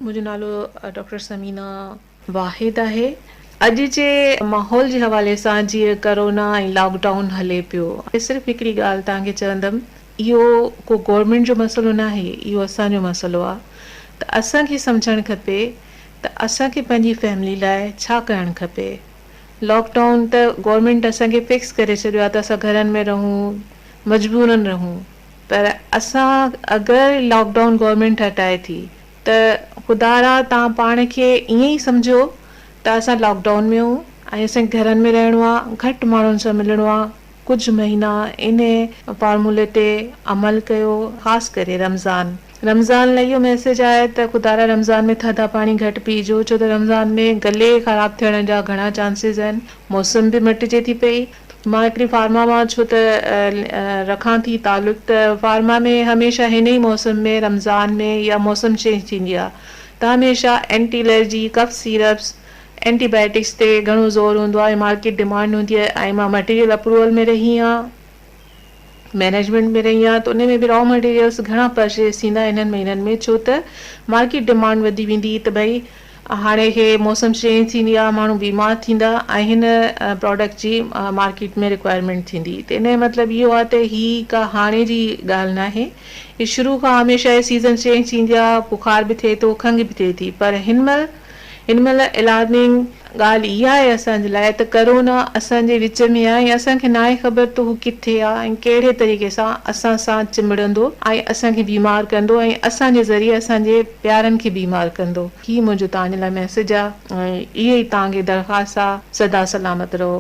منهنجو نالو ڊاڪٽر ثمينه واحد آهي. اڄ جي ماحول جي حوالي سان جيئن ڪرونا ۽ لاڪ ڊائون هلي پيو، صرف هڪڙي ڳالهه توهان کي چوندم، اهو ڪو گورنمينٽ جو مسئلو ناهي، اهو اسان جو مسئلو آهي ته اسان کي سمجهڻ کپي ته اسان کي پنهنجي فيملي لاء ڇا ڪرڻ کپي. لاڪ ڊائون ته گورنمينٽ اسان کي فڪس ڪري ڇڏيو آهي ته اسان گهرن ۾ رهون، مجبورن رهون پر اسان اگر لاڪ ڊائون گورنمينٽ هٽائي ٿي ته خدارا توهان پاڻ کي ائين ئي سمجهو ته اسان لاڪ ڊائون ۾ آهيون ۽ اسان کي گهرن ۾ رهڻو آهي، گهٽ ماڻهن سان ملڻو آهي، ڪجهه مهينا انهي فارمولي تي عمل ڪيو خاص ڪري رمضان رمضان لاء اهو ميسيج آهي ته خدارا رمضان ۾ ٿڌا پاڻي گهٽ پيئجو ڇو ته رمضان ۾ گلي خراب ٿيڻ جا گهڻا چانسز آهن موسم به مٽجي ٿي پئي مان هڪڙي فارما مان ڇو ته رکان ٿي تعلق ته فارما ۾ هميشه هن ئي موسم ۾ رمضان ۾ يا موسم چينج ٿيندي آهي ته هميشه anti allergy cough syrups antibiotics تي گهڻو زور هوندو آهي ۽ مارڪيٽ ڊمانڊ هوندي آهي ۽ مان مٽيريل اپروول ۾ رهي آهيان مئنيجمينٽ ۾ رهي آهيان ته ان ۾ به را مٽيريلس گهڻا پرچيز ٿيندا انهن مهينن ۾ ڇو ته مارڪيٽ ڊمانڊ وڌي ويندي ته ڀئي هاڻي هي موسم چينج ٿيندي آهي ماڻهو بيمار ٿيندا ۽ هن پراڊڪٽ جي مارڪيٽ ۾ رڪوائرمينٽ ٿيندي ته ان جو مطلب اهو آهي ته هي ڪا هاڻي جي ڳالهه ناهي هي شروع کان هميشه هي سيزن چينج ٿيندي آهي بخار به ٿئي ٿو کنگهه به ٿئي ٿي پر هن مهل هن مهل الارمنگ ڳالهه اها آهي اسان جي لاء ته ڪرونا اسان جي وچ ۾ آهي ۽ اسان کي ناهي خبر ته هو ڪٿي آهي ۽ ڪهڙي طريقي سان اسان سان چنبڙندو ۽ اسان کي بيمار ڪندو ۽ اسان جي ذريعي اسان جي پيارن کي بيمار ڪندو. هي منهنجو توهان جي لاء ميسيج آهي ۽ اهي ئي توهان کي درخواست آهي سدا سلامت رهو.